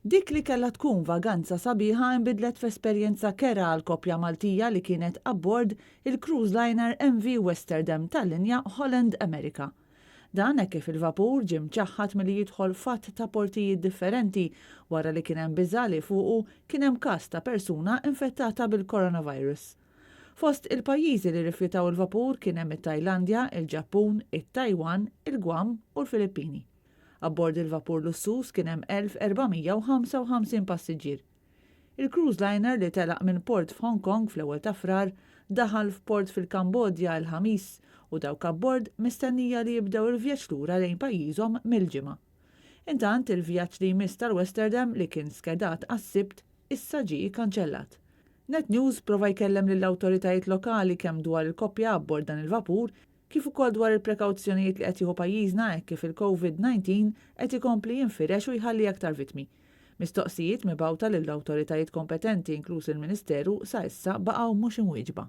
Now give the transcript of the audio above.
Dik li kellha tkun vaganza sabiħa nbidlet f'esperjenza kerha għal koppja Maltija li kienet abbord il-cruise liner MV Westerdam tal-linja Holland America. Dan hekk kif il-vapur ġie mċaħħad milli jidħol f'għadd ta' portijiet differenti wara li kien hemm biża' li fuqu kien hemm każ ta' persuna infettata bil-coronavirus. Fost il-pajjiżi li rrifjutaw il-vapur kien hemm it-Tajlandja, il-Ġappun, it-Taiwan, il-Guam u l-Filippini. Abbord il-vapur lussuż kien hemm 1,455 passiġġier. Il-cruise liner li telaq minn port f'Hong Kong fl-ewwel ta' Frar daħal f'port fil-Kambodja l-Ħamis u dawk abbord mistennija li jibdew il-vjaġġ lura lejn pajjiżhom mill-Ġimgħa. Intant il-vjaġġ li jmiss tal-Westerdam li kien skedat għas-Sibt issa ġie kkanċellat. Net News prova jkellem lill-awtoritajiet lokali kemm dwar il-koppja abbord dan il-vapur kif ukoll dwar il-prekawzjonijiet li qed jieħu pajjiżna hekk kif il-COVID-19 qed ikompli jinfirex u jħalli aktar vittmi. Mistoqsijiet mibgħuta lill-awtoritajiet kompetenti, inkluż il-Ministeru, sa issa baqgħu mhux imwieġba.